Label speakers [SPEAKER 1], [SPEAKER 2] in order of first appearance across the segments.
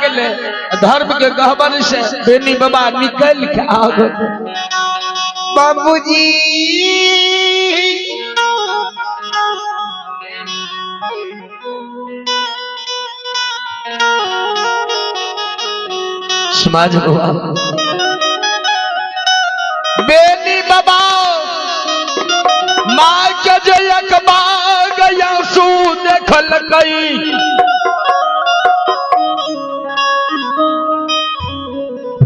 [SPEAKER 1] गेलै। धर्म के गहबर से बेनी बाबा निकल के आ गेल।
[SPEAKER 2] बाबूजी
[SPEAKER 1] समाज बाबा बेनी बाबा माँ के जे एक बाग आंसू देखलकै,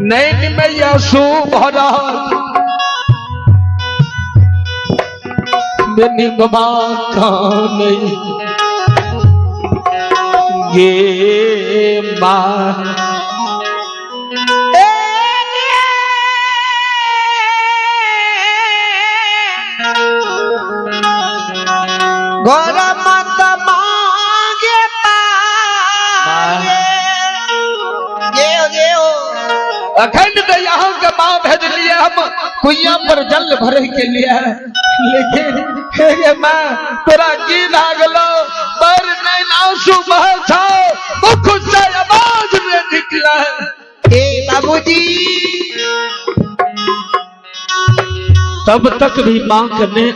[SPEAKER 1] नैन में आंसू भरल। बेनी बाबा कानै गे माँ।
[SPEAKER 2] घर मत मांगे मांगे गेओ गेओ।
[SPEAKER 1] अखंड तो यहाँ के माँ भेजलिए हम कुइया पर जल भरे के लिए, लेकिन हे गे माँ तोरा की लागलो पर नहीं आंसू बह छो, मुख से आवाज में निकला है।
[SPEAKER 2] ए बाबूजी।
[SPEAKER 1] तब तक भी माँ के ने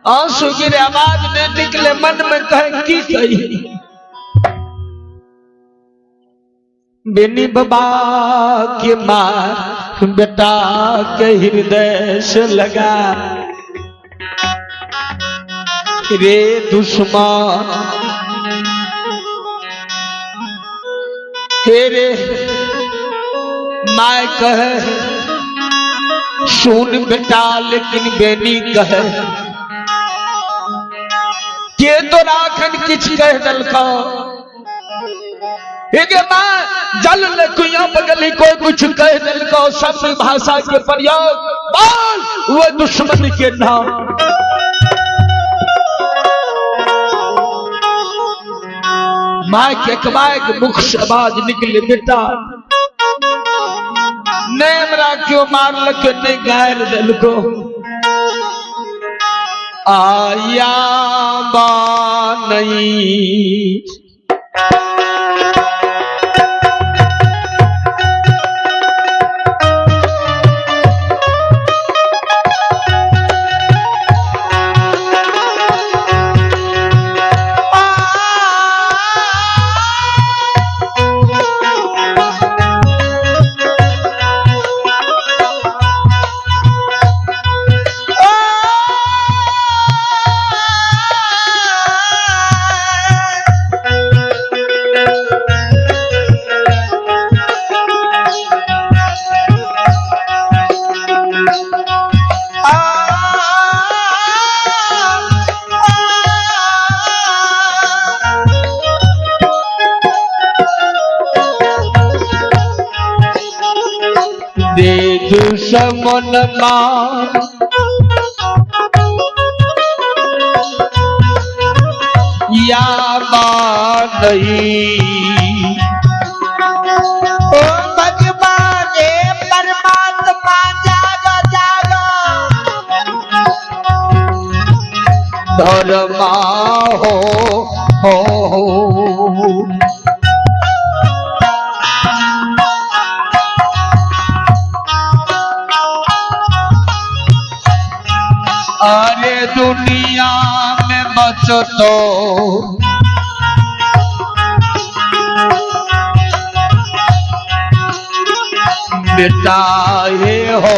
[SPEAKER 1] आंसू गिरे, आवाज में निकले, मन में कहे की कही। बेनी बाबा के मार बेटा के हृदय से लगा रे दुश्मन, हे रे माय कहे सुन बेटा, लेकिन बेनी कहे के तोरा अखन किछ कह दलको? हे माँ जल ले कुइया बगली कोई कुछ कह दलको? सब भाषा के प्रयोग बोल वो दुश्मन के नाम। माँ के एकबाग मुख से आवाज निकले, बेटा ने हमरा क्यों मारलक, नहीं गायर दिलको? आया बा नहीं दे दुश्मन मां या नहीं।
[SPEAKER 2] ओ भगवान परमात्मा जागो जागो।
[SPEAKER 1] धर्मा हो हो अरे दुनिया में बचो तो बेटा ये हो।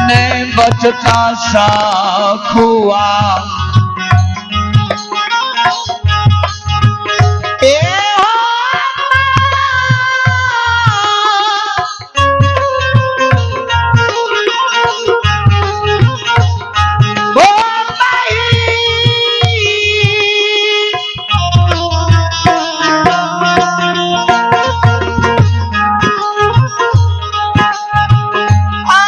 [SPEAKER 1] ने बचता साखुआ
[SPEAKER 2] ए हो ओ भाई। आ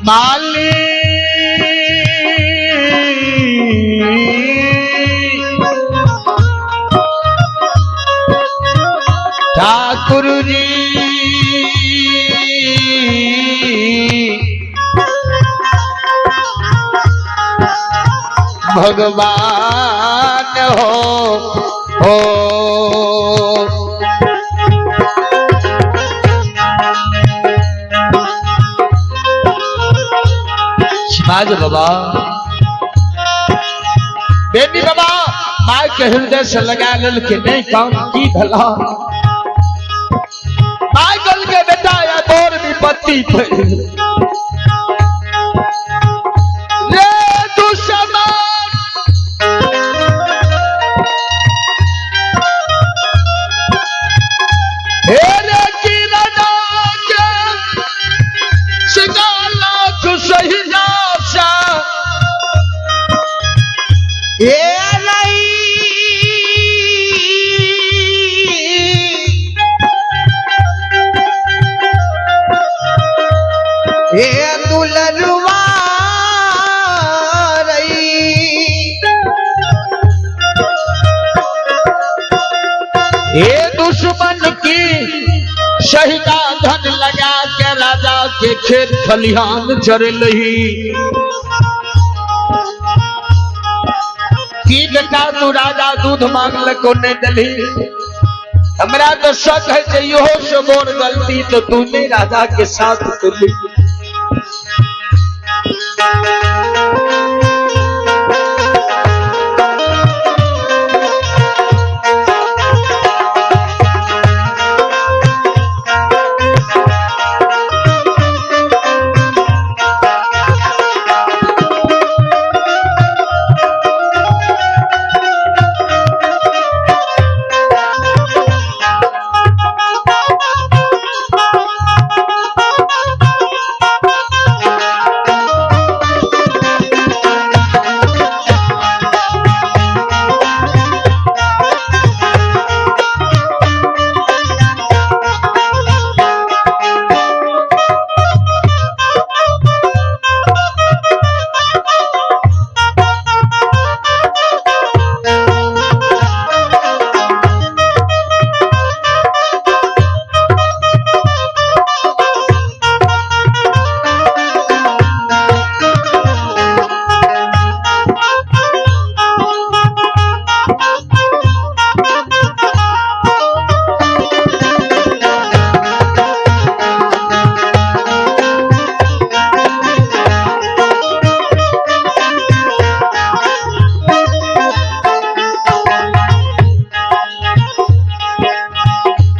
[SPEAKER 1] माली ठाकुर जी भगवान हो हो। शिवाज बाबा बेबी बाबा माय के हृदय से लगा लेल के नहीं काम की भला। My girl के बेटा या तोर विपत्ति पर रे दुश्मन हे रे किरण के सिंगार लाख सही आशा
[SPEAKER 2] ए रई ए दुलरुआ रई।
[SPEAKER 1] ये दुश्मन की शहीदा धन लगा के राजा के खेत खलिहान चढ़ रही की बेटा तू राजा दूध मांगल को नहीं दली। हमरा तो शक है जे इहो से मोर गलती तो तू नहीं राजा के साथ चली।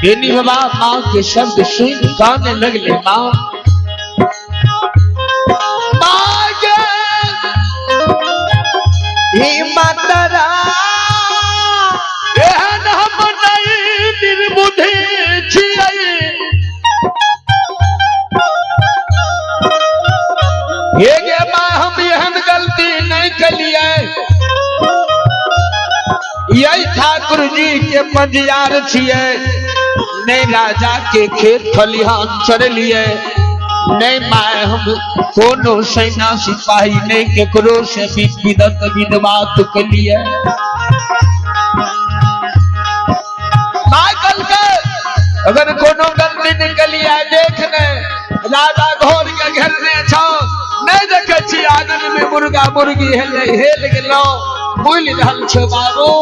[SPEAKER 1] बेनी बाबा माँ के शब्द सुन काने लगले। माँ माँ के
[SPEAKER 2] हे मातरा
[SPEAKER 1] एहन हम नहीं निर्बुद्धि छियै। हे गे माँ हम एहन गलती नहीं कलियै। यही ठाकुर जी के पंजियार छियै। नहीं राजा के खेत खलिहान चढ़लिए, नहीं my हम कोनो सेना सिपाही नहीं केकरो से विदत विदवात कलिए। My कल के अगर कोनो गलती निकलिए देख ने राजा घर के घेरने छौ नहीं देखे छी आंगन में मुर्गा मुर्गी हेल हेल गेलो बुलि रहल छौ बाबू।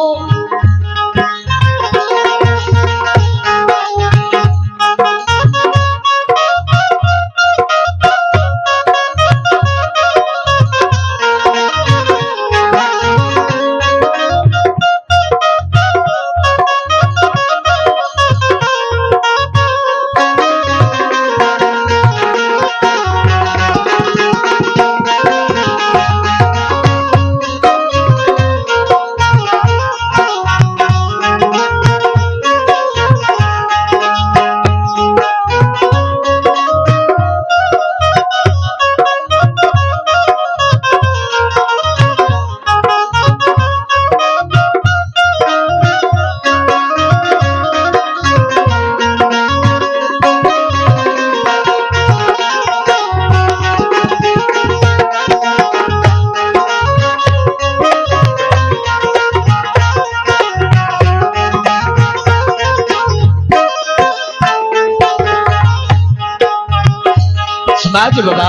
[SPEAKER 1] बाज बाबा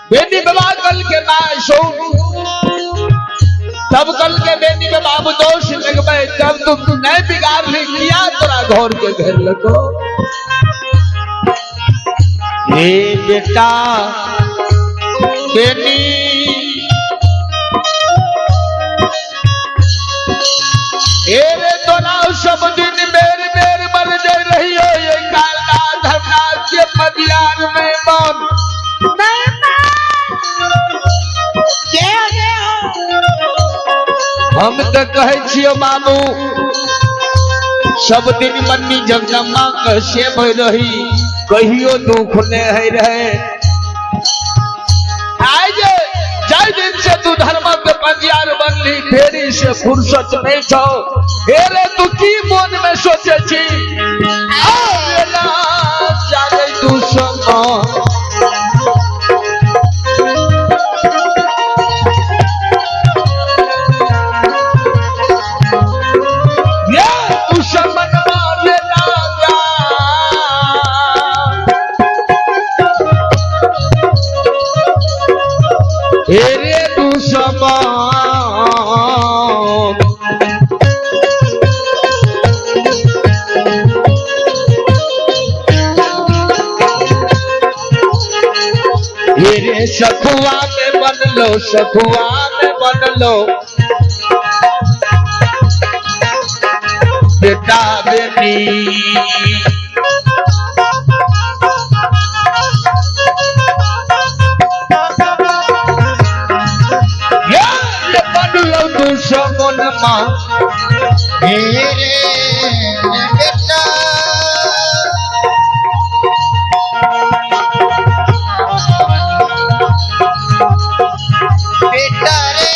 [SPEAKER 1] बेटी बाबा कल के माँ सुन, तब कल के बेटी के बाबू दोष लगबे, तब तुम नहीं बिगाड़ ली किया तोरा घर के घर लगो। हे बेटा बेटी रे तोरा सब दिन बेर बेर मर दे रही हो, ये काला धरना के मदियार में मन हम तो कहे छियो मामू सब दिन मन्नी जगदम्बा के सेब रही, कहियो दुख ने है रहे। आय जे जाय दिन से तू धर्म के पंजियार बनली, फेरी से फुर्सत नहीं छौ। हे रे तू की मन में सोचे छी, आवेला जागे तू समा। रे दुश्मन रे सखुआ में बनलो, सखुआ में बनलो बेटा बेटी। दुश्मन माँ
[SPEAKER 2] हे रे बेटा बेटा रे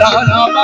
[SPEAKER 1] धर्म।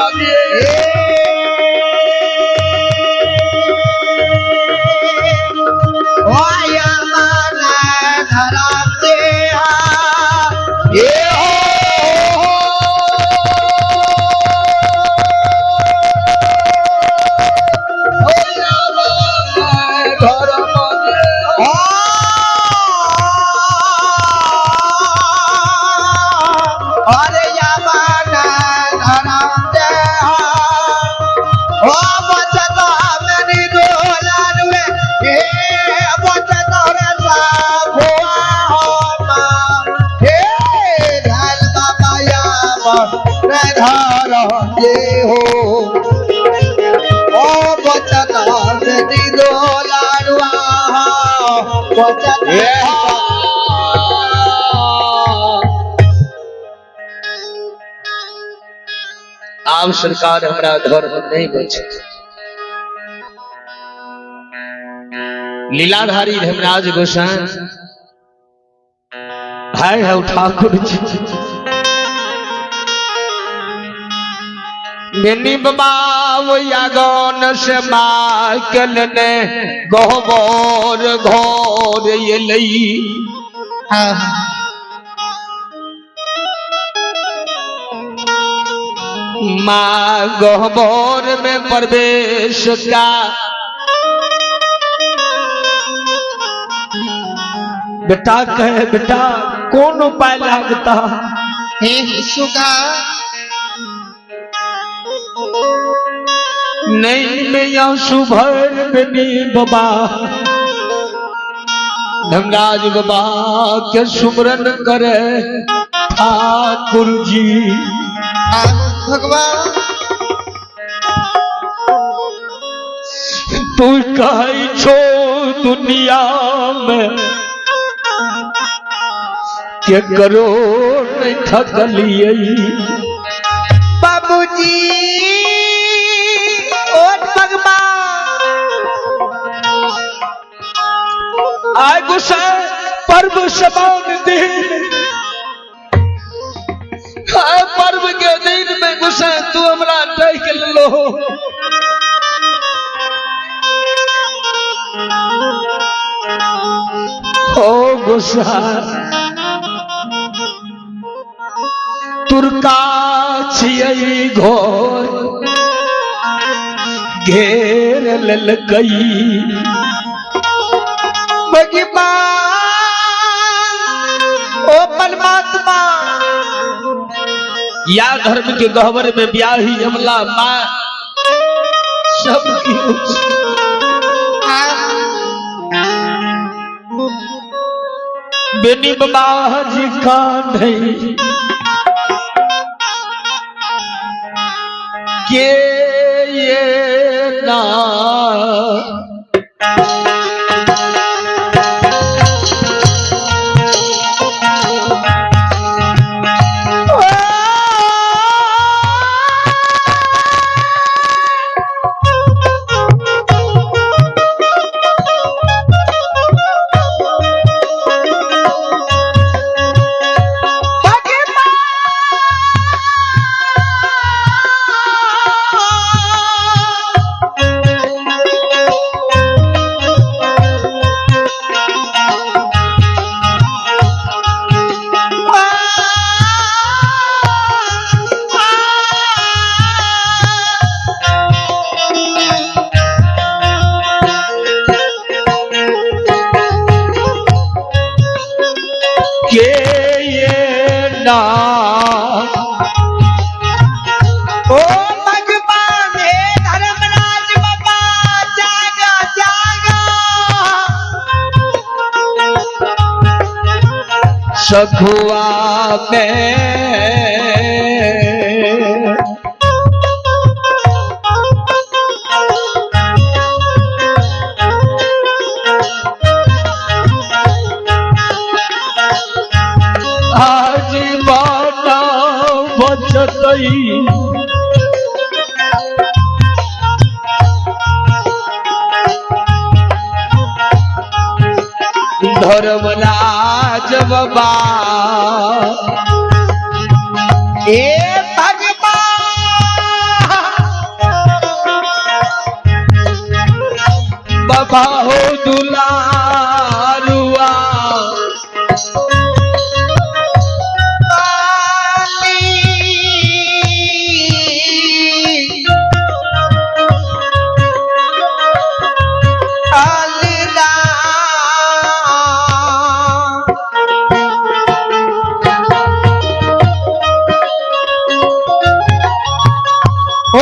[SPEAKER 2] घर जे हो ओ बचन बेटी लाडुआ बचन।
[SPEAKER 1] आब सरकार हमरा धर्म नहीं बचे। लीलाधारी धर्मराज गोसाई भाई है ठाकुर जी मिनी बाबा यागन से माइकल ने गोबर घोर एलई।
[SPEAKER 2] हाँ
[SPEAKER 1] माँ गहबर में प्रवेश का बेटा कहे बेटा कौन उपाय लागता।
[SPEAKER 2] हे सुगा
[SPEAKER 1] नहीं में आंसू भर बेनी बाबा धर्मराज बाबा के सुमरन करे ठाकुर जी।
[SPEAKER 2] भगवान
[SPEAKER 1] तू कहे छो दुनिया में के करो नहीं ठकलिए।
[SPEAKER 2] बाबूजी ओ भगवान
[SPEAKER 1] आय गुस्सा पर्व समान दिन आय पर्व के दिन में गुस्सा तू हमरा टहक लो। ओ गुस्सा तुरका छियै घोर घेर ललकई।
[SPEAKER 2] भगवान ओ परमात्मा
[SPEAKER 1] या धर्म के गहवर में ब्याही जमला माँ सब कुछ बेनी बाबा जी का नहीं के ये ना के ये ना
[SPEAKER 2] ओ भगवान हे धर्मराज बाबा जागा जागा
[SPEAKER 1] सखुआ में आज बाना बचतई धर्मराज बाबा
[SPEAKER 2] हे भगवान
[SPEAKER 1] बाबा हो दुलारुआ
[SPEAKER 2] ओ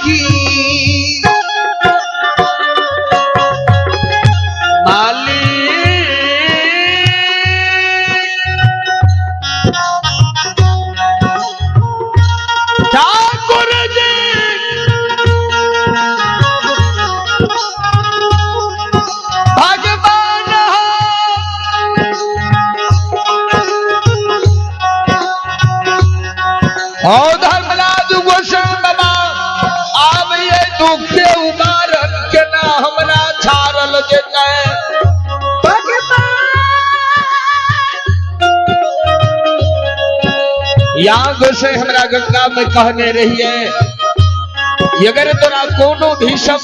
[SPEAKER 2] चाही।
[SPEAKER 1] माली ठाकुर जी भगवान हो धर्मराज गोसाई बाबा, आब ये दुख से उबारल केना हमरा छाड़ल जेतै। यहाँ गोसाई हमरा गंगा में कहने रहिए, अगर तोरा कोनो भी सब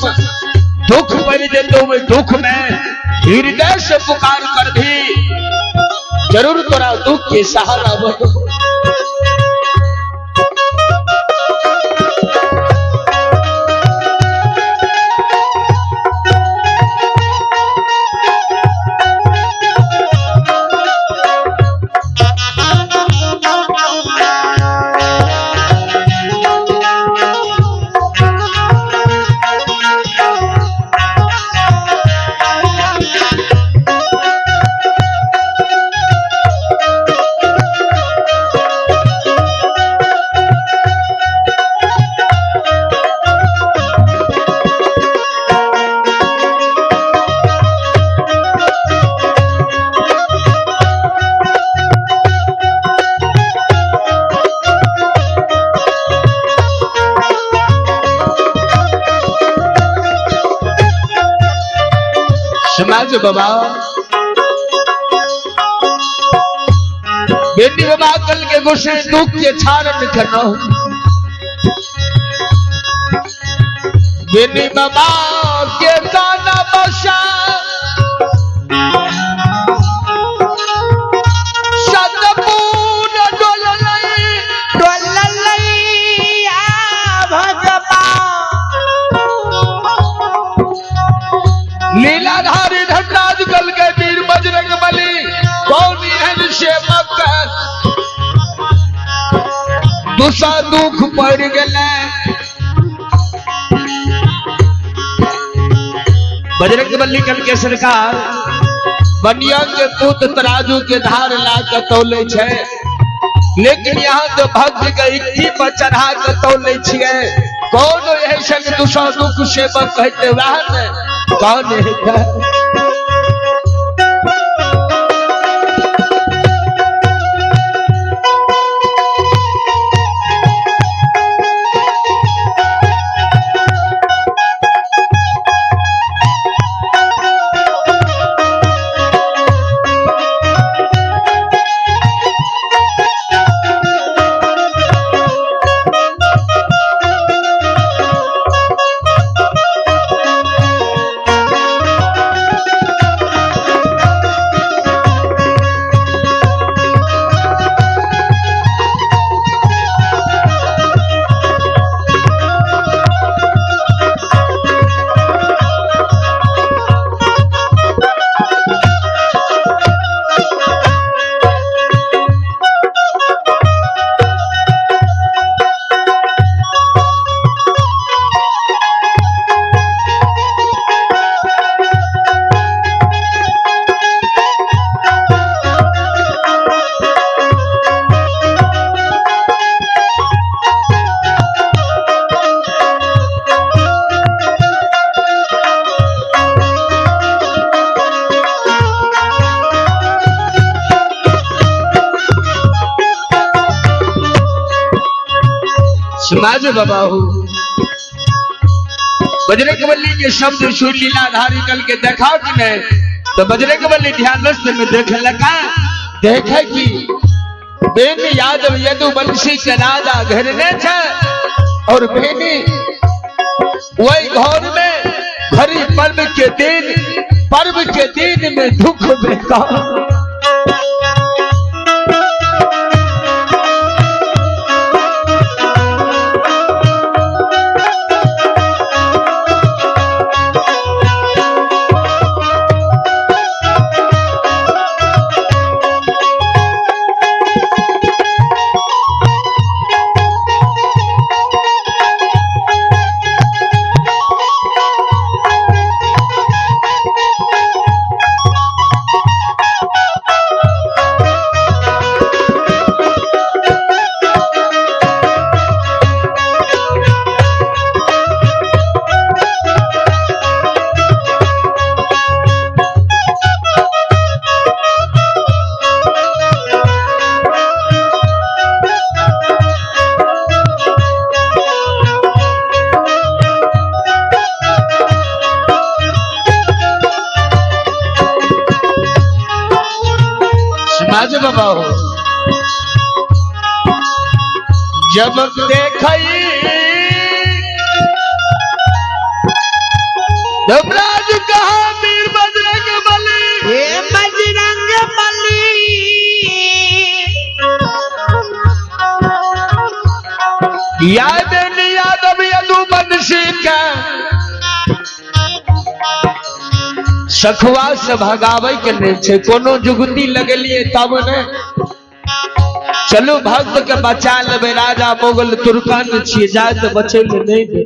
[SPEAKER 1] दुख पड़ जेतो, ओहि दुख में हृदय से पुकार कर भी, जरूर तोरा दुख के सहारा बनो। समाज बाबा, बेटी बाबा कल के गुस्से दुख के छाड़न करनो। बेटी बाबा के काना बसा सतपूर डोलई
[SPEAKER 2] डोललैया भगवान।
[SPEAKER 1] लीलाधारी धनराज कल के वीर बजरंग बली कौन एहन सेवक दूसरा दुख पड़ गेलै। बजरंग बली कल के सरकार बनिया के पुत तराजू के धार ला के तौले छै, लेकिन यहाँ तो भक्त के इक्की पर चढ़ा के तौले छियै। कौन ऐसन दूसरा दुख सेवक कहते वह ने कौन है? समाज बाबा हो बजरंग बली के शब्द सुन लीलाधारी कल के देखा कि नहीं, तो बजरंग बली ध्यानस्थ में देखे लगा, देखे कि बेन यादव यदुवंशी के राजा घेरने छे और बेनी वही घर में घरी पर्व के दिन, पर्व के दिन में दुख बेकार। बाबा हो जब देखई धर्मराज कहा वीर बजरंग बली।
[SPEAKER 2] हे बजरंग बली।
[SPEAKER 1] याद यादव यदुवंशी के सखुआ से भगावे के नहीं छे, कोनो जुगती लगलिए तब ने चलू भक्त के बचा लेबे। राजा मुगल तुर्कान छिए, जाय तो बचे ले नहीं दे।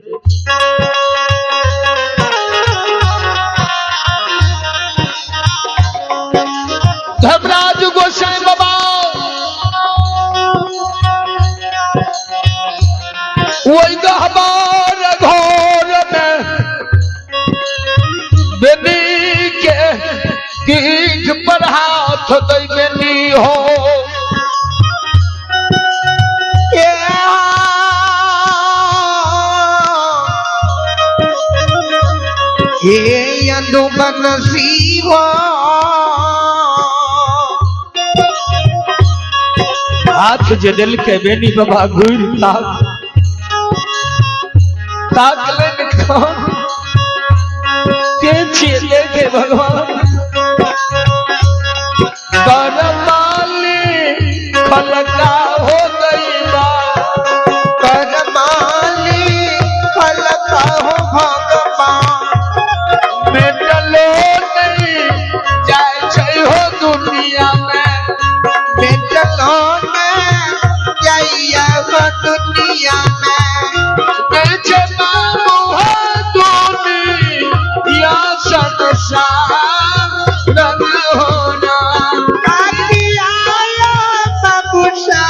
[SPEAKER 1] धर्मराज गोसाई बाबा वही गहबर घर में बेनी के पीठ पर हाथ दै बेनी हो।
[SPEAKER 2] हे यदुवंशी हो
[SPEAKER 1] हाथ जे दिल के बेनी बाबा घूर ताक ताक लेन खान के छिए देखे भगवान करमाली खलका हो गई बा।
[SPEAKER 2] करमाली खलका हो भगवान।
[SPEAKER 1] मेटलो नहीं जाय छै हो दुनिया में।
[SPEAKER 2] मेटलो नहीं जाइया हो दुनिया में।
[SPEAKER 1] नहीं छै बाबू हो दुनिया संसार रंग होना।
[SPEAKER 2] काटिया बाबू सा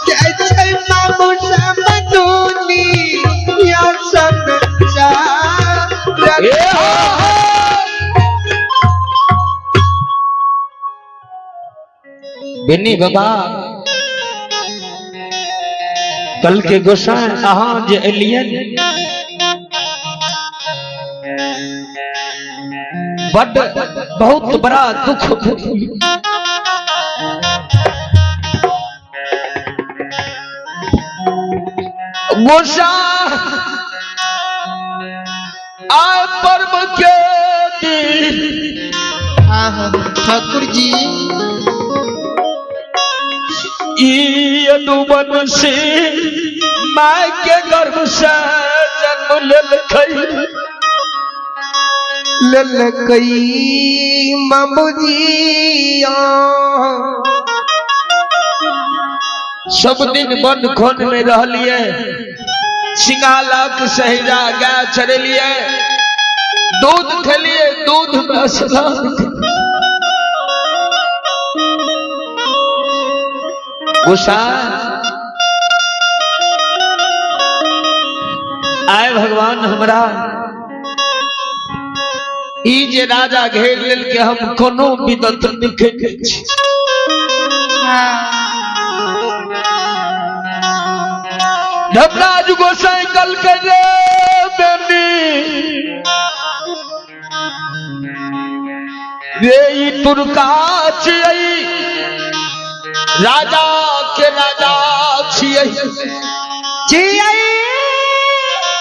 [SPEAKER 2] जय जय बाबू श्याम दुनिया संसार।
[SPEAKER 1] ए हो हो। बेनी बाबा कल के गोसाई अहाँ जे एलियन बड बहुत बड़ा दुख भेल। गोसाई आय पर्व के दिन
[SPEAKER 2] हाँ हाँ ठाकुर जी
[SPEAKER 1] ई यदुवंशी my के गर्भ से जन्म लेलकै।
[SPEAKER 2] ललकई बाबूजी
[SPEAKER 1] सब दिन वन खोन में रहलिए, सिंगालक सहिजा गाय चरेलिए, दूध खेलिए, दूध में स्नान। गुस्सा आए भगवान हमरा ई जे राजा घेर लेल के हम कोनो विदत लिखे के छी। धर्मराज गोसाई कल के रे बेनी रे ई तुर्का छियै, राजा के राजा छियै।
[SPEAKER 2] छियै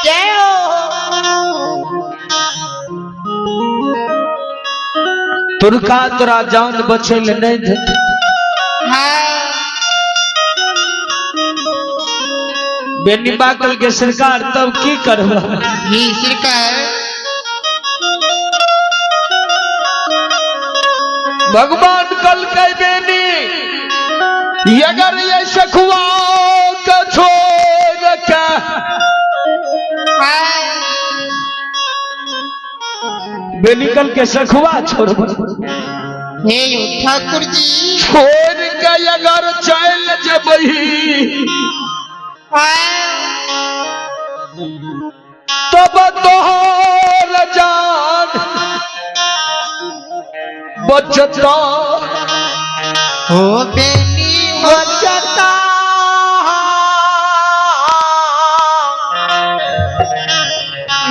[SPEAKER 2] जय हो।
[SPEAKER 1] तुर्का तोरा जान बचै ले नहीं देते। बेनी बाकल के सरकार तब की करबा?
[SPEAKER 2] जी सरकार।
[SPEAKER 1] भगवान कल के बेनी अगर ये सखुआ के छोड़ के बेनी कल के सखुआ छोड़
[SPEAKER 2] हे ठाकुर जी
[SPEAKER 1] छोड़ के अगर चल जबही तब तोहर जान बचता।
[SPEAKER 2] हो बेनी बचता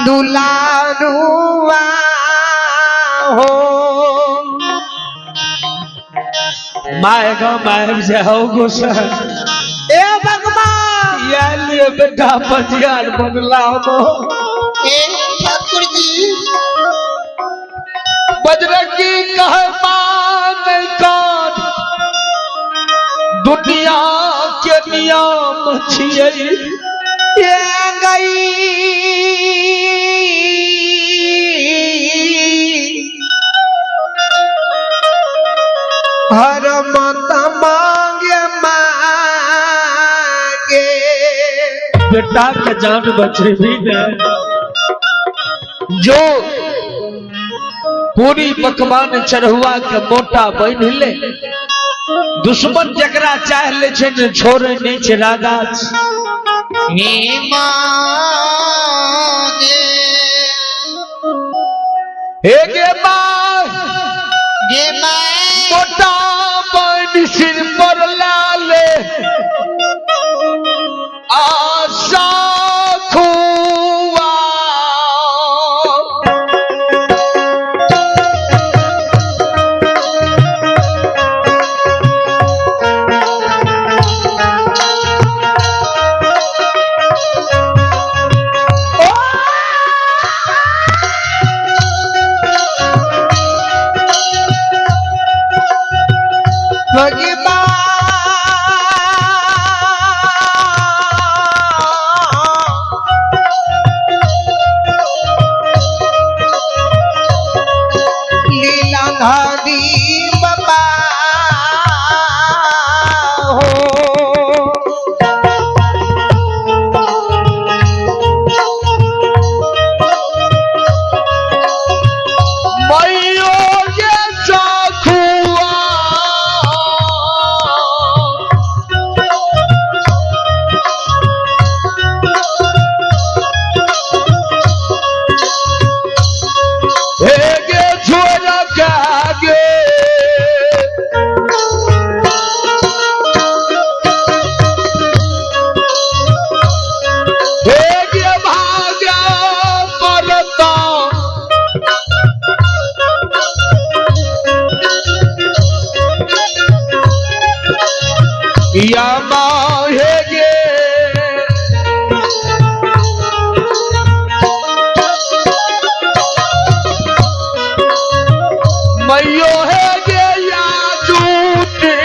[SPEAKER 2] दुलारुआ हो।
[SPEAKER 1] My गाँव आबि जाओ गोसा।
[SPEAKER 2] ए भगवान,
[SPEAKER 1] या लिए बेटा पजियार बनला हो।
[SPEAKER 2] ए ठाकुर जी,
[SPEAKER 1] बजरंगी कहे मान कान दुनिया के नियम छियै।
[SPEAKER 2] ए गई हर मत मांगे मांगे।
[SPEAKER 1] बेटा के जान बचेबी ने जो पूरी पकवान चढ़ुआ के मोटा बन ले, दुश्मन जकरा चाह ले छै ने छोड़े नहीं छै राधा।
[SPEAKER 2] हे मांगे।
[SPEAKER 1] हे गे माँ,
[SPEAKER 2] गे माँ,
[SPEAKER 1] मोटा बन सिर पर लाले आशा खुआ।
[SPEAKER 2] लीला धारी बाबा हो।
[SPEAKER 1] मैयो ये सखुआ हे गे छोरा के हे गे भागा परता। या माहे गे मैयो हे गे या जूती।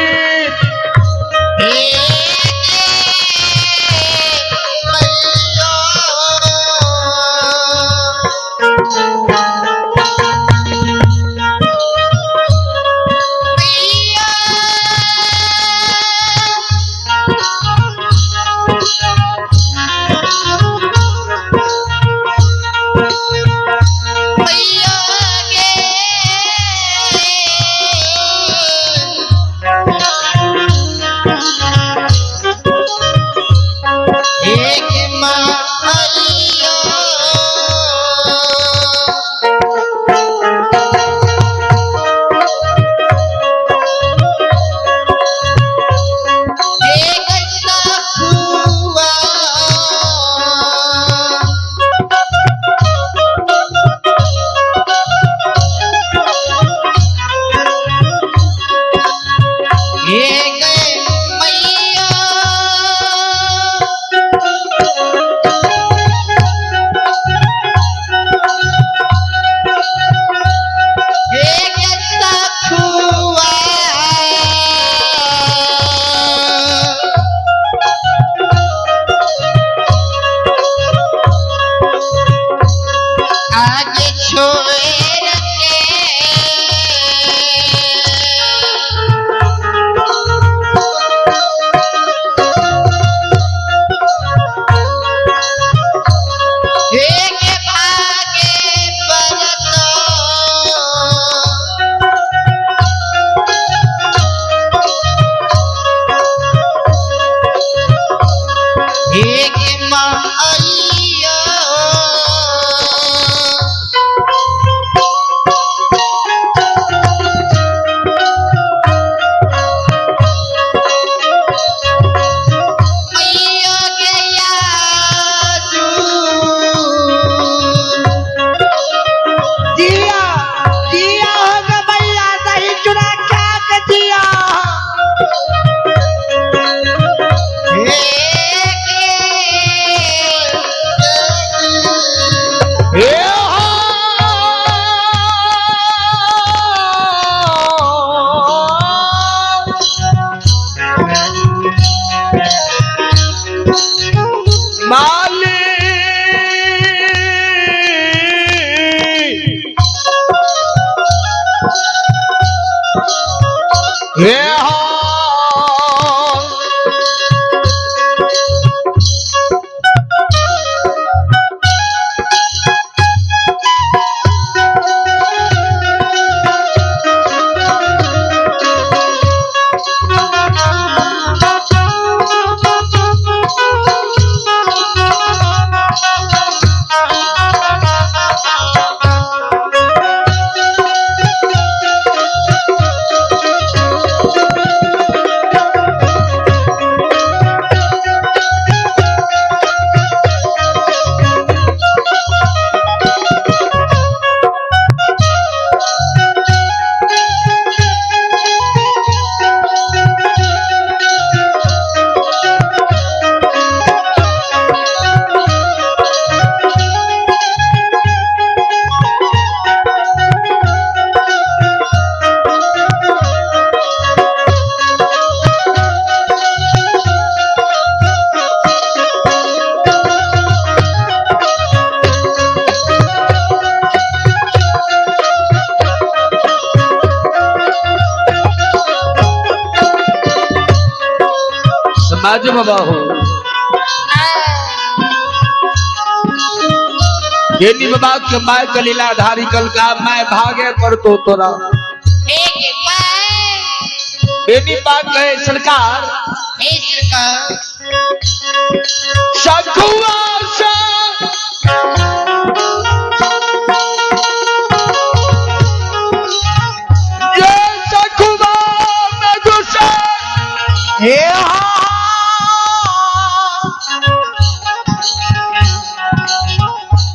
[SPEAKER 2] आगे छोड़ के।
[SPEAKER 1] समाज बाबा हो बेनी बाबा के my के लीलाधारी कल का मैं भागे पर तो तोरा।
[SPEAKER 2] हे my.
[SPEAKER 1] Beni बात कहे सरकार।
[SPEAKER 2] हे सरकार।
[SPEAKER 1] सखुआ से ये सखुआ में गुस्सा
[SPEAKER 2] हे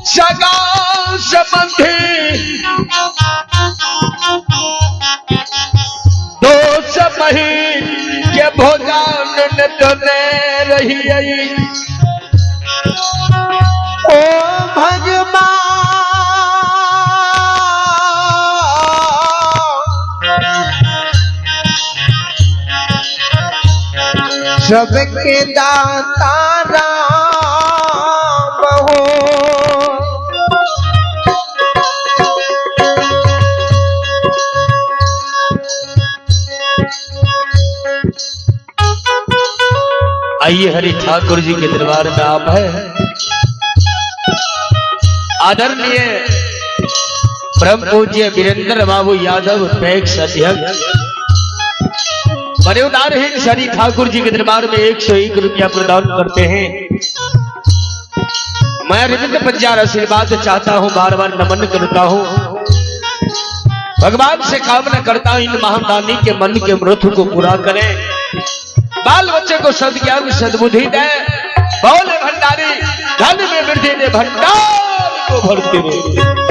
[SPEAKER 1] सगा संबंधी दोष मही के भोजन न तने रही आई।
[SPEAKER 2] ओ भगवान सबके दाता राम हो।
[SPEAKER 1] आइए हरि ठाकुर जी के दरबार में आप है। आदरणीय परम पूज्य वीरेंद्र बाबू यादव पैक्स अध्यक्ष बड़े उदारहीन हरि ठाकुर जी के दरबार में 101 रुपया प्रदान करते हैं। मैं रविंद्र पंजार आशीर्वाद चाहता हूं, बार बार नमन करता हूं, भगवान से कामना करता हूं इन महादानी के मन के मृत्यु को पूरा करें, बाल बच्चे को सदज्ञान सद्बुद्धि दे, बोले भंडारी धन में वृद्धि दे, भंडार को भरते रहे।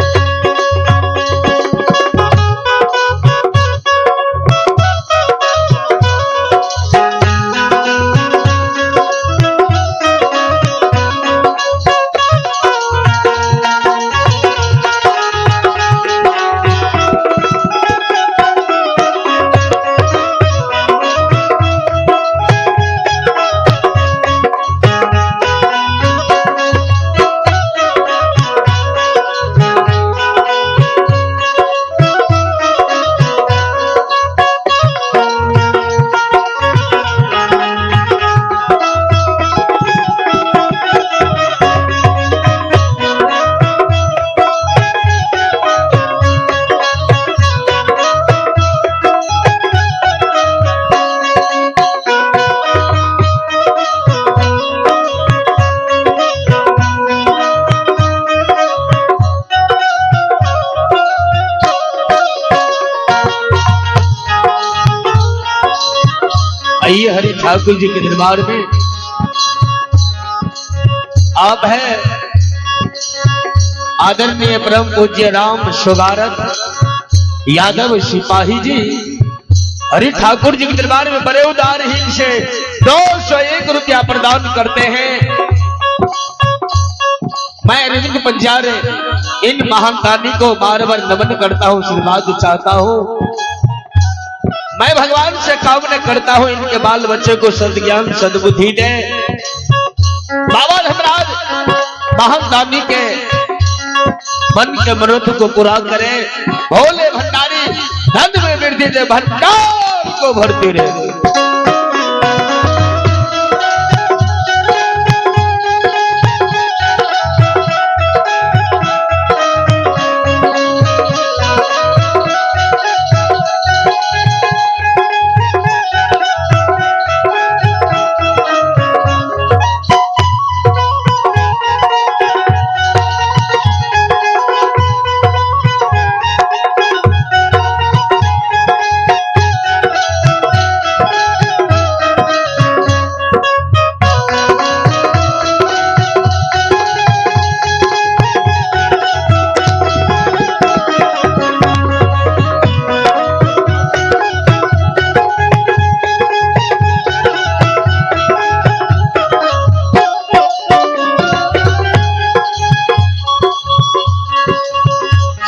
[SPEAKER 1] आइए हरि ठाकुर जी के दरबार में आप है आदरणीय परम पूज्य राम सुगारत यादव सिपाही जी हरि ठाकुर जी के दरबार में बड़े उदारहीन से 201 रुपया प्रदान करते हैं। मैं रविंद्र पंचारे इन महान दानी को बार बार नमन करता हूं, आशीर्वाद चाहता हूं। मैं भगवान से कामना करता हूं इनके बाल बच्चे को सदज्ञान सद्बुद्धि दे। बाबा धर्मराज महान दानी के मन के मनोरथ को पूरा करे, भोले भंडारी धन में वृद्धि दे, भंडार को भरती रहे।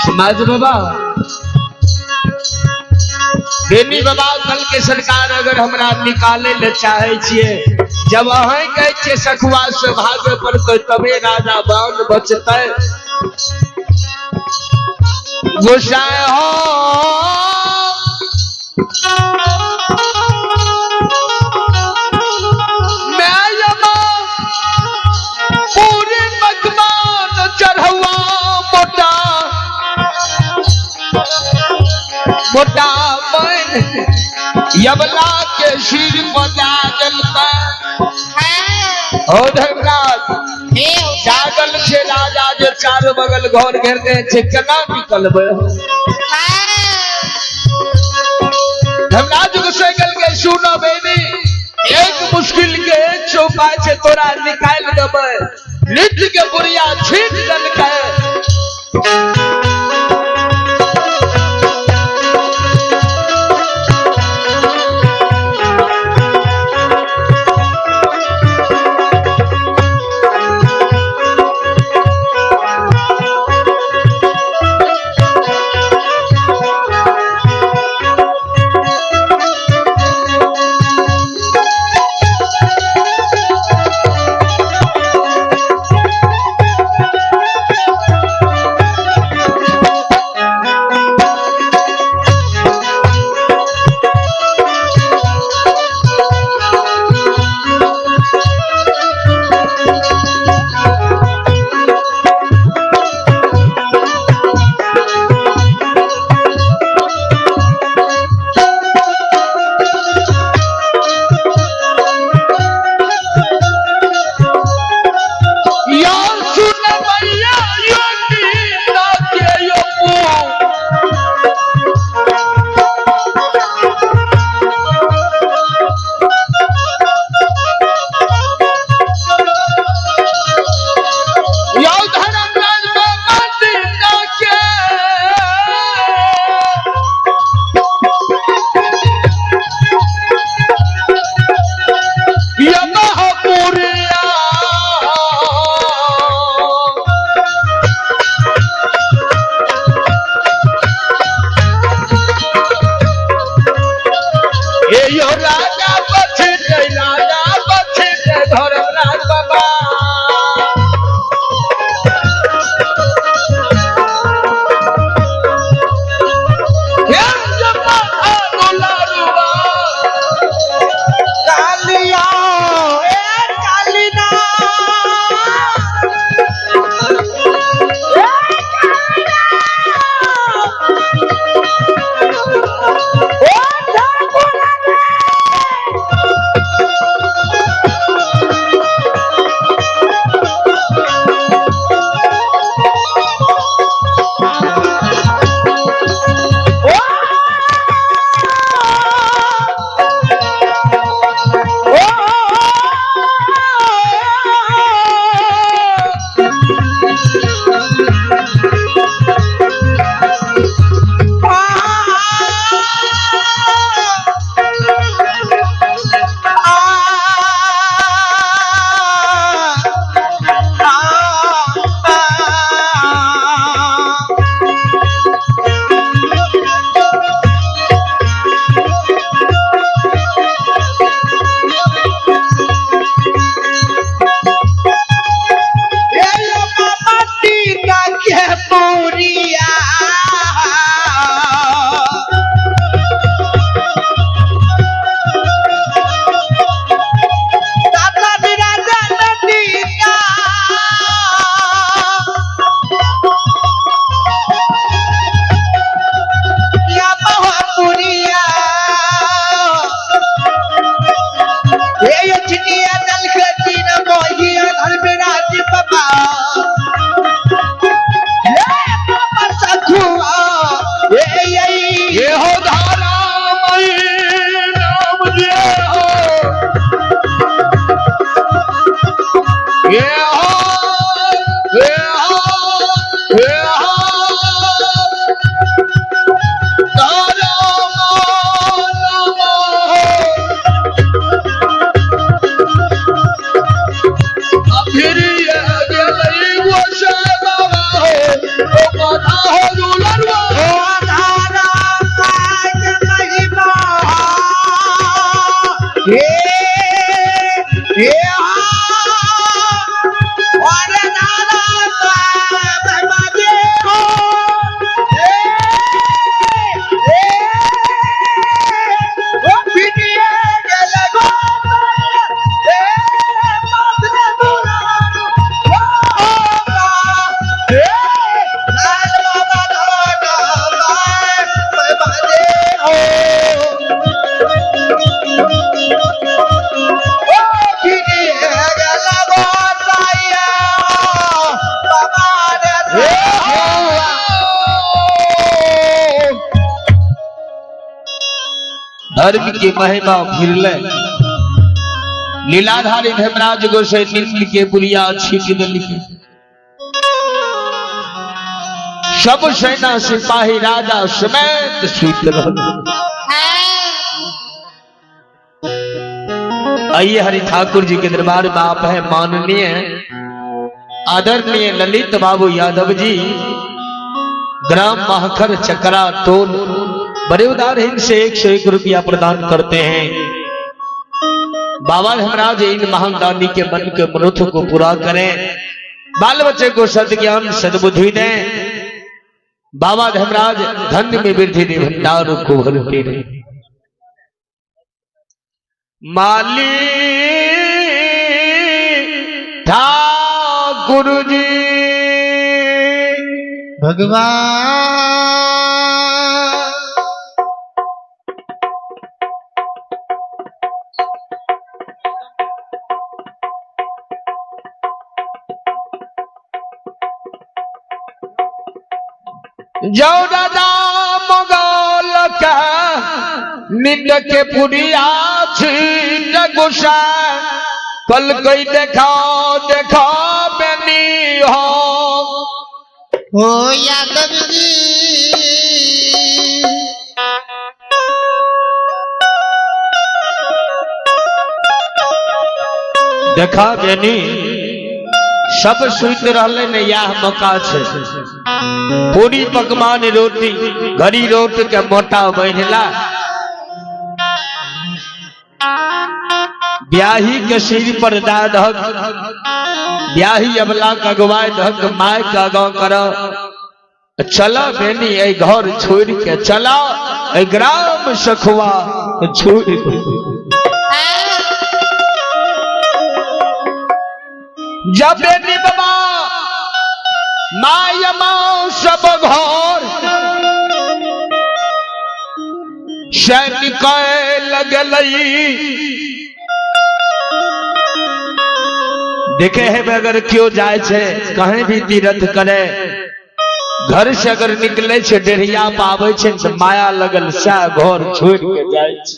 [SPEAKER 1] समाज बाबा बेनी बाबा कल के सरकार अगर हमरा निकाले ले चाहे छिए, जब अहें कहै छिए सखुआ से भागे पड़तै तबे राजा बान बचतै। गोसाई हो हो धर्मराज,
[SPEAKER 2] हे
[SPEAKER 1] जागल छे राजा जे चारू बगल घर घेरने छे, केना निकलबै? धर्मराज गुस्से गेल के सुनो बेबी, एक मुश्किल के एक उपाय छे, तोरा निकाल देबै। नृत्य के बुढ़िया छीट देलकै। यार सुन भैया, यो नींदा के यो मुंह। यो धर्मराज बाबा नींदा के यो महापुरिया। ये यो राजा बचे, राजा बचे धर्मराज बाबा। हे जपा दुलारुआ।
[SPEAKER 2] कालिया ए कालिना ए कालिना ओ ठाकुरा रे। ओ ओ
[SPEAKER 1] ये हो धारा मई नाम जे हो, ये हो, ये हो, ये हो धारा नाम हो। फिर ये गेलई वो बाबा हो, ओ माथा हो दुलरवा।
[SPEAKER 2] Oh!
[SPEAKER 1] धर्म की महिमा फिरले। लीलाधारी धर्मराज गोसाई नींद के पुरिया छीट देलखिन। सब सेना सिपाही राजा समेत सुति रहल। आइए हरि ठाकुर जी के दरबार में आप हैं माननीय आदरणीय ललित बाबू यादव जी, ग्राम महखर चकरा टोल, बड़े उदार हिंद से 101 रुपया प्रदान करते हैं। बाबा धर्मराज इन महान दानी के मन के मनोरथ को पूरा करें, बाल बच्चे को सदज्ञान सद्बुद्धि दें। बाबा धर्मराज धन में वृद्धि दे, भंडार को भरते रहे। माली ठाकुर जी
[SPEAKER 2] भगवान।
[SPEAKER 1] जो दादा मुगल का निंद के पुरिया छीन गुस्सा कल कोई देखा देखा बेनी हो।
[SPEAKER 2] ओ यादव जी
[SPEAKER 1] देखा बेनी सब सुत रहले ने, यह मौका छे। पूरी पकवान रोटी घड़ी रोट के मोटा बन्हला, ब्याही के सिर पर दा दहक, ब्याही अबला के अगुवाई दहक, my के अगाव कर चला बेनी, ए घर छोड़ के चला, ए ग्राम सखुआ छोड़ के। जब बेनी बाबा my माँ सब घर सैनिक लगलई। देखे है अगर क्यों जाए छे कहीं भी तीर्थ करे, घर से अगर निकले छे डेढ़िया पावे छे तो माया लगल सा घर छोड़ के जाए छे।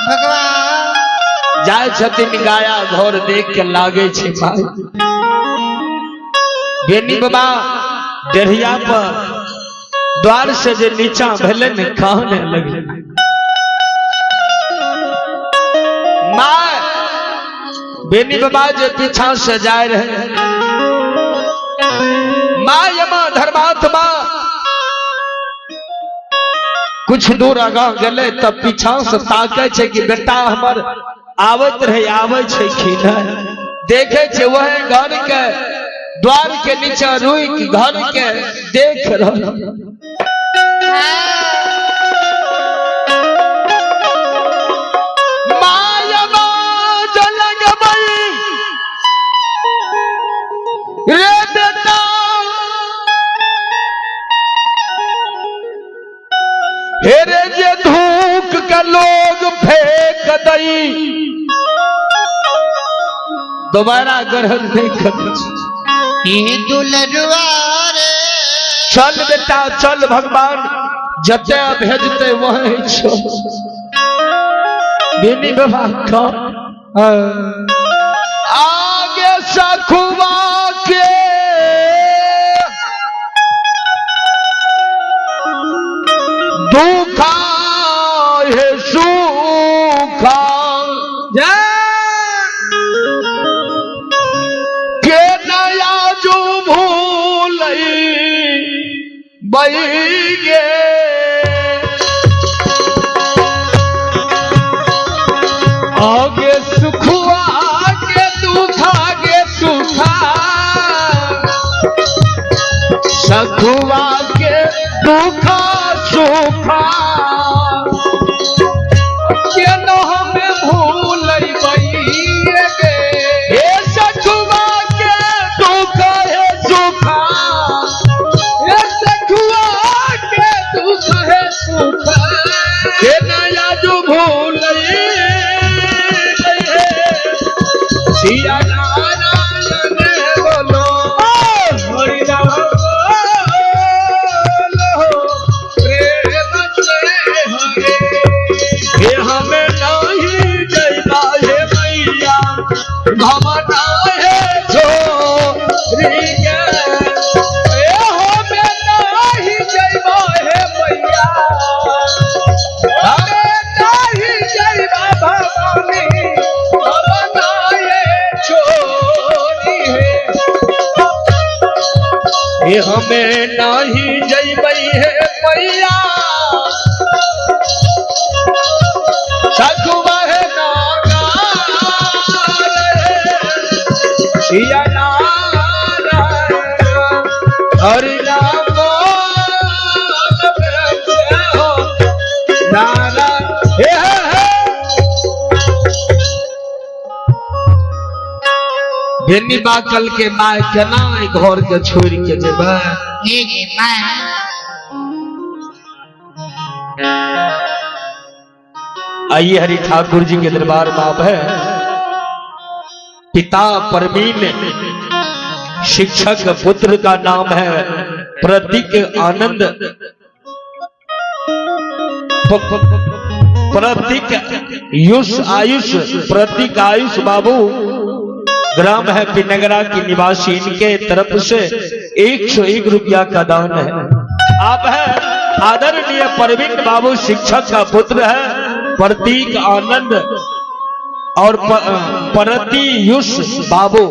[SPEAKER 2] भगवान
[SPEAKER 1] जाए छथिन गाया घर देख के लागे छे माय। बेनी बाबा डेढ़िया पर द्वार से जे नीचा भेले ने कहने लगले my. Beni बाबा जे पीछा से जाए रहे my मां धर्मात्मा कुछ दूर आगा गेले तब पीछा से ताके छे कि बेटा हमर आवत रहे आवे छे कि नहीं। देखे छे वह घर के द्वार के नीचा रुक घर के देख रहा। माया बाज लगबई रे बेटा, हे रे जे धूक के लोग फेंक दई दोबारा ग्रहण नहीं कर।
[SPEAKER 2] दुलरुआ रे
[SPEAKER 1] चल बेटा चल, भगवान जते भेजते वही चल। बेनी बाबा का आगे सखुआ के दुखा है सुखा के नया जो भूल गे।
[SPEAKER 3] आगे सुखुआ के दुखा गे सुखा,
[SPEAKER 1] सखुआ के दुखा सुखा
[SPEAKER 3] के न हमें भूल गे।
[SPEAKER 1] हे सखुआ के दुख है सुखा,
[SPEAKER 3] हे सखुआ के दुख है सुखा,
[SPEAKER 1] के नया जो भूल सिया नारायण बोलो
[SPEAKER 3] हरि राम बोलो प्रेम से।
[SPEAKER 1] हे हमें नहीं जइबै हे मैया सखुआ हे नागा सिया हरि राम हो नारा हे हे हे। बेनी बाकल के माय केना एहि घर के छोड़ के जेबै।
[SPEAKER 2] हे गे माय।
[SPEAKER 1] आइए हरि ठाकुर जी के दरबार में आप है। पिता परवीन, शिक्षक पुत्र का नाम है प्रतीक आनंद, प्रतीक युष आयुष, प्रतीक आयुष बाबू, ग्राम है पिनगरा की निवासी। इनके तरफ से 101 रुपया का दान है। आप है आदरणीय परवीन बाबू, शिक्षक का पुत्र है प्रतीक आनंद और प्रतीयुष बाबू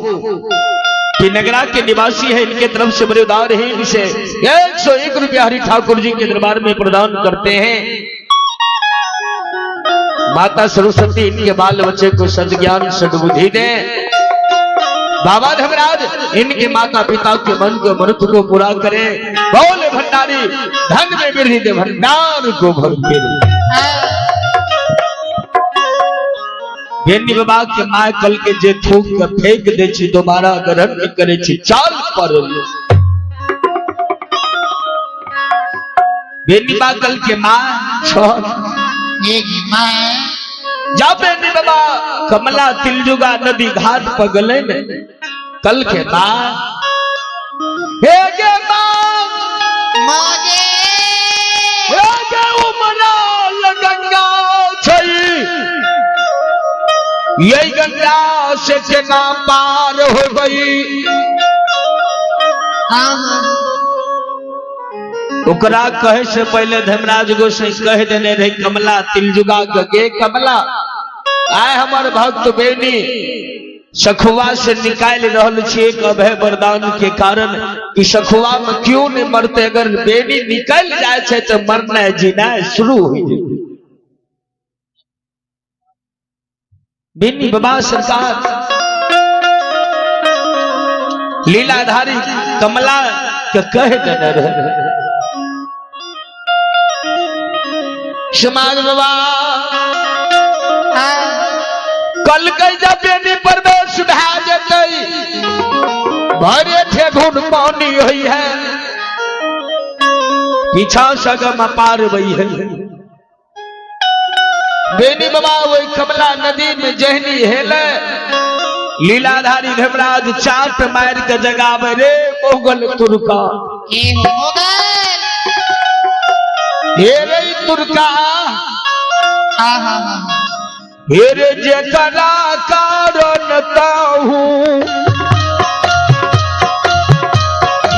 [SPEAKER 1] पिनगरा के निवासी है। इनके तरफ से बड़े उदार हैं, इसे 101 रुपया हरि ठाकुर जी के दरबार में प्रदान करते हैं। माता सरस्वती इनके बाल बच्चे को सद्ज्ञान सद्बुद्धि दे। बाबा धर्मराज इनके माता पिता के मन के मनुष्य को पूरा करे। बोले भंडारी धन में वृद्धि दे, भंडार को भरते। बेनी बाबा के my कल के जे थूक के फेंक दे छी दोबारा ग्रहण नहीं करे छी, चाल पर बेनी बाबा कल के माँ छोड़।
[SPEAKER 2] हे गे माय।
[SPEAKER 1] जा बेनी बाबा कमला तिलजुगा नदी घाट पर गले ने कल के माँ हे गे माँ
[SPEAKER 2] मागे
[SPEAKER 1] हे गे उमराल गंगा छई, यही गंगा से केना पार हो गई।
[SPEAKER 2] हाँ हाँ।
[SPEAKER 1] ओकरा कहे से पहले धर्मराज गोसाई कह देने रहे कमला तिलजुगा के, कमला आय हमर भक्त बेनी सखुआ से निकाल रहल छी एक अभय वरदान के कारण कि सखुआ में क्यों नहीं मरते, अगर बेनी निकल जाए छे तो मरना जीना शुरू हो जाए। बेनी बाबा सरकार लीलाधारी कमला के कह देने रहे। समाज बाबा कल के जब बेनी प्रवेश भए जेतै भरे ठेघुन पानी होई है, पीछा सगम पार बई है। बेनी बाबा वही कमला नदी में जहनी हेले लीलाधारी धर्मराज चाट मार के जगावे रे मोगल तुर्का,
[SPEAKER 2] हे मोगल,
[SPEAKER 1] हे रे तुर्का,
[SPEAKER 2] हाँ हाँ हाँ।
[SPEAKER 1] हे रे जेकरा कारण ताहू,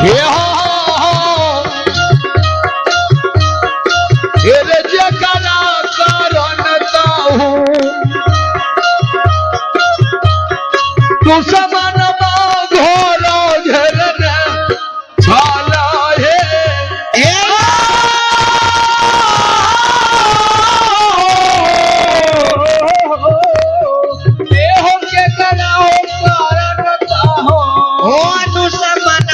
[SPEAKER 1] हे हो हे रे जेकरा कारण ताहू, तू समान घोर घेरने छाला हे।
[SPEAKER 2] ओ दुश्मन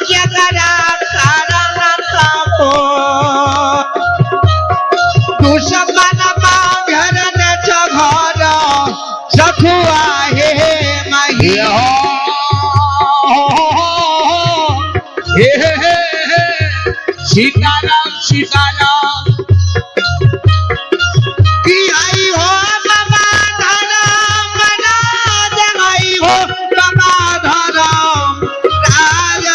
[SPEAKER 2] जेकरा कारण ताहू, दुश्मन घेरने घर सखुआ हे मही।
[SPEAKER 1] सीताराम सीताराम
[SPEAKER 2] की आई हो बाबा धरम राज, आई हो बाबा धरम राज,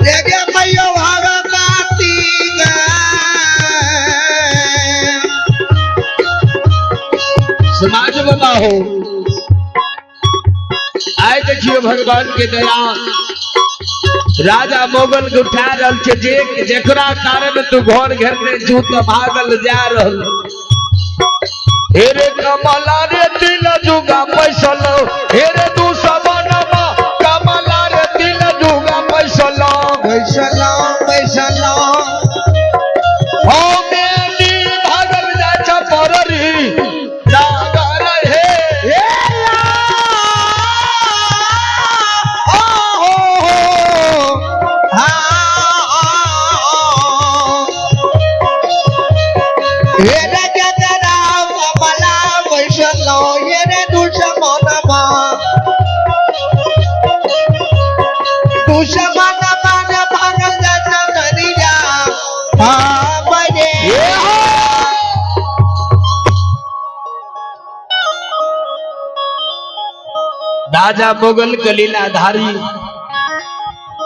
[SPEAKER 2] रे मैयो भगवती गे।
[SPEAKER 1] समाज बाबा हो आए देखियो भगवान के दया, राजा मोगल के उठा रहल छे जे जेकरा कारण तू घर घेरने जूत भागल जा रहल। हे रे कमला रे तिल जुगा पैसल, हे रे तू सबनमा कमला रे तिल जु राजा मुगल के लीलाधारी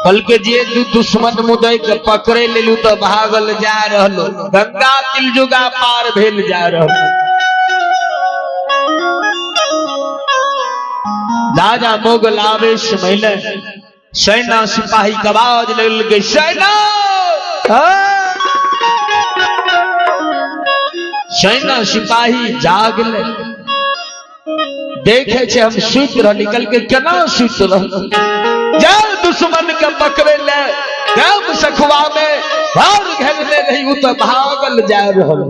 [SPEAKER 1] कल के जे दुश्मन मुदई के पकड़े लेलू तो भागल जा रहलो, गंगा तिलजुगा पार भेल जा रहलो। राजा मुगल आवेश मैले सेना सिपाही के आवाज लगल गई, सेना सेना सिपाही जागले, देखे छे हम सुत रह निकल के केना सुत रह, जब दुश्मन के पकड़े ले जब सखुआ में भाग घेरने रही उ तो भागल जा रहल।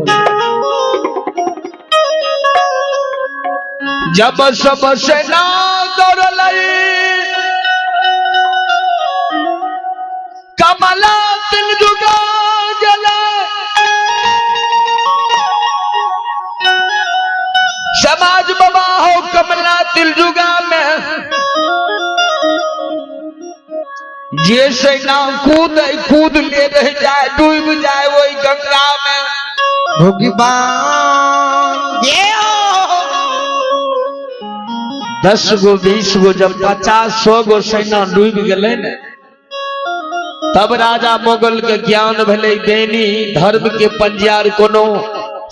[SPEAKER 1] जब सब सेना दौड़लई कमला तिलजुगा गेलै, समाज बाबा हो कमला तिलजुगा में जे सेना कूद कूद ले रह जाए डूब जाए वही गंगा में।
[SPEAKER 2] भगवान ये
[SPEAKER 1] 10 गो 20 गो जब 50-100 गो सेना डूब गए ने तब राजा मुगल के ज्ञान भेलै बेनी धर्म के पंजियार कोनो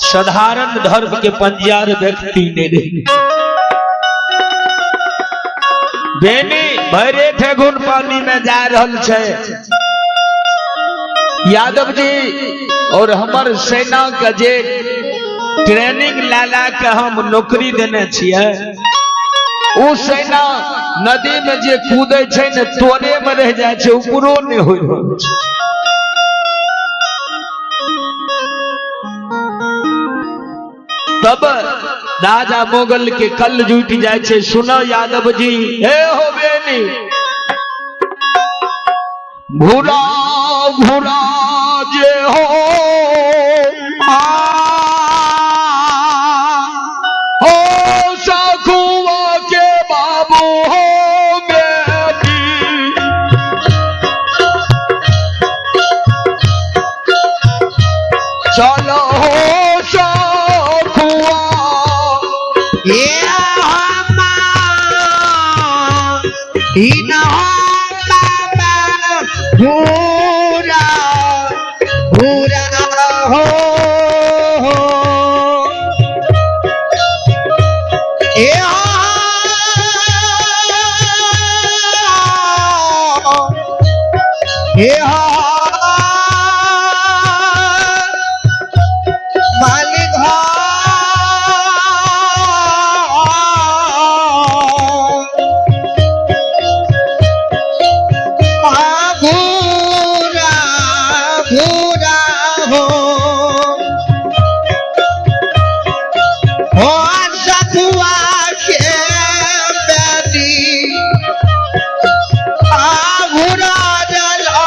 [SPEAKER 1] साधारण धर्म के पंजियार व्यक्ति नहीं रहे। बेनी भरे ठेगुन पानी में जा रहल छै यादव जी, और हमर सेना के जे ट्रेनिंग ला ला के हम नौकरी देने छियै, उ सेना नदी में जे कूदे छै ने तोरे में रह जाय छै, ऊपरो नहीं होय रहल छै। तब राजा मुगल के कल जुट जाय छै, सुनो यादव जी, हे हो बेनी घुरा घुरा जे हो हो सखुआ के बाबू हो बेटी, चलो हो सखुआ
[SPEAKER 2] ये बाबा भूरा भूरा हो ए मालिक भूरा भूरा हो सखुआ के बेटी आघुरा जला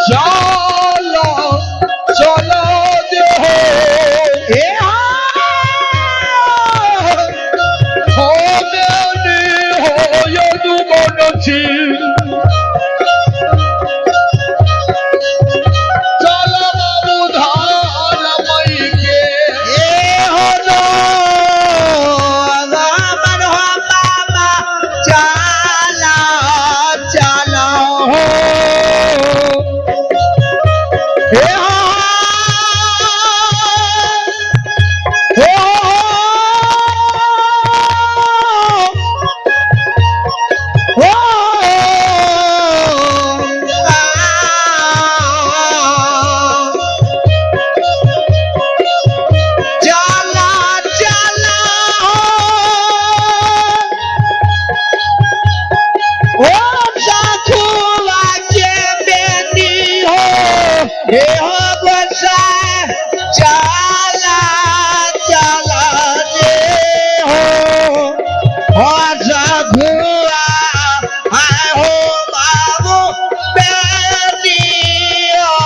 [SPEAKER 1] चलो चलो देहो हो बेनी हो यदुवंशी, चलो बाबू धार मई के
[SPEAKER 2] चला चला हो हे हो चला चला हो साथुआ के बेटी हो हे हो बसा चला चला जे हो सखुआ हो बाबू बेटी हो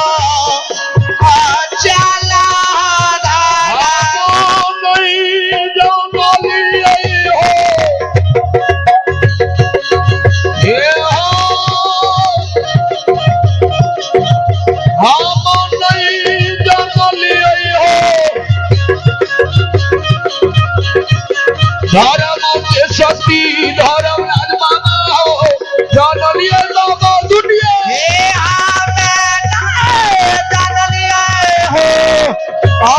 [SPEAKER 2] चला
[SPEAKER 1] नहीं जानलियै हो। धर्म के शक्ति धर्म राज बाबा हो जानलिए बाबा दुनिया।
[SPEAKER 2] हे हमें नहीं जानलिए हो। आ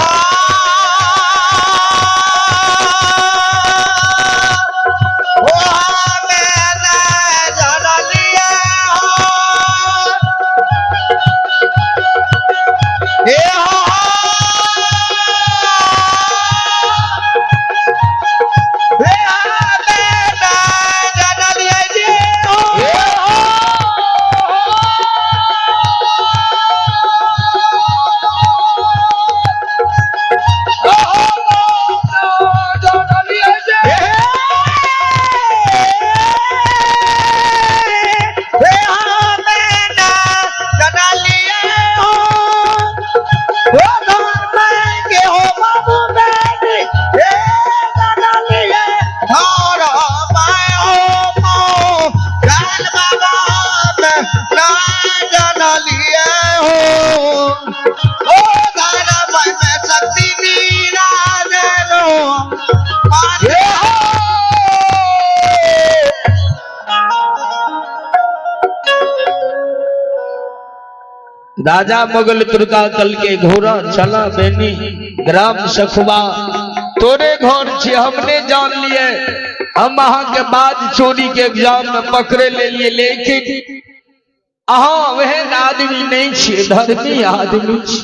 [SPEAKER 2] ओ हमें नहीं जानलिए हो। हे हो हे हमें नहीं जानलिए जे हो। हे हमें नहीं जानलिए हो। ओ धर्म के हो बाबू बेटी, हे जानलिए धर्म हो मो जान बाबा में ना जानलिए हो। ओ धर्म में शक्ति निराजनो मारे हो।
[SPEAKER 1] राजा मुगल तुर्का कल के घोड़ा चला बेनी ग्राम सखुआ तोरे घर छे हमने जान लिए, हम अहाँ के बाद चोरी के एग्जाम में पकड़े ले लिए, लेकिन अहाँ वहन आदमी नहीं छे, धर्मी आदमी छे।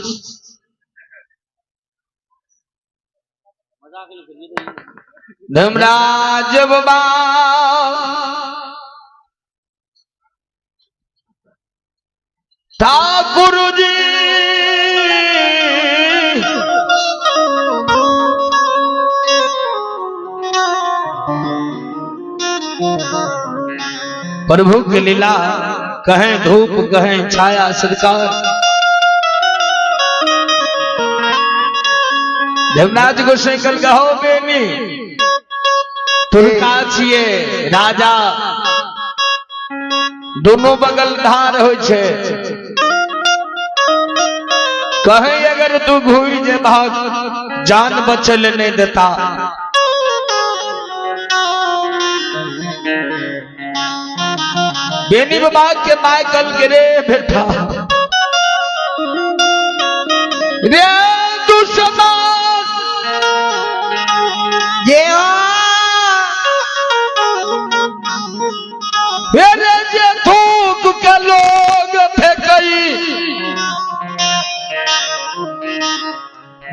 [SPEAKER 1] धर्मराज बाबा ठाकुर जी प्रभु के लीला कहें धूप कहें छाया सरकार। धर्मराज गोसाई कल कहो बेनी तुरका छिए राजा दोनों बगल धार हो छे, कहे अगर तू घूर जे भाग जान बचल नहीं देता। बेनी बाबा के my कल के रे बेटा रे दुश्मन
[SPEAKER 2] जे
[SPEAKER 1] रे जे थूक के लोग फेंकई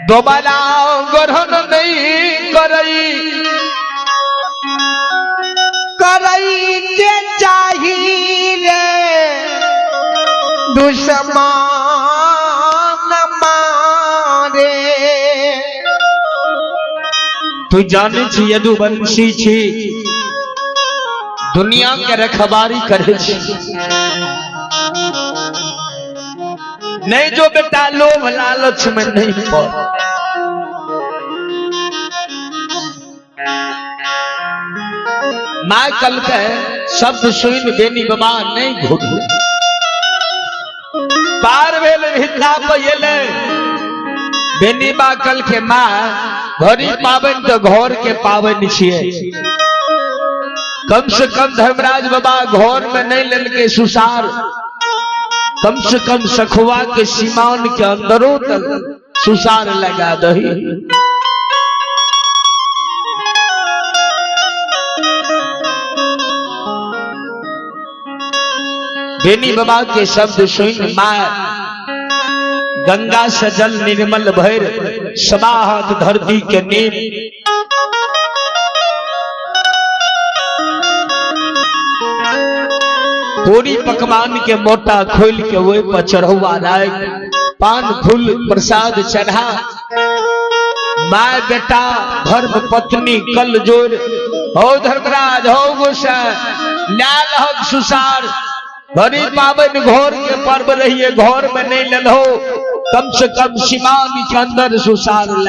[SPEAKER 1] दोबारा ग्रहण नहीं करई,
[SPEAKER 2] करई के चाही रे दुश्मन मारे।
[SPEAKER 1] तू जाने छी यदुवंशी छी, दुनिया के रखवारी करे छी, नहीं जो बेटा लोभ लालच में नहीं पड़। My कल के शब्द सुन बेनी बाबा नहीं घुटू पार भेल भिक्षा पर एलै बेनी बा कल के माँ घरी पावन तो घर के पावन छिए, कम से कम धर्मराज बाबा घर में नहीं लेलके सुसार, कम से कम सखुआ के सीमान के अंदरों तक सुसार लगा दही। बेनी बाबा के शब्द सुन माँ गंगा से जल निर्मल भर समाहत धरती के नीम पूरी पकवान के मोटा खोल के वही पर चढ़ौआ राय पान फूल प्रसाद चढ़ा my बेटा धर्म पत्नी कल जोर हो धर्मराज हो गोसाई लाल हक सुसार भरी पावन घोर के पर्व रहिए, घर में नहीं ललो कम से कम सीमान के अंदर सुसार ला।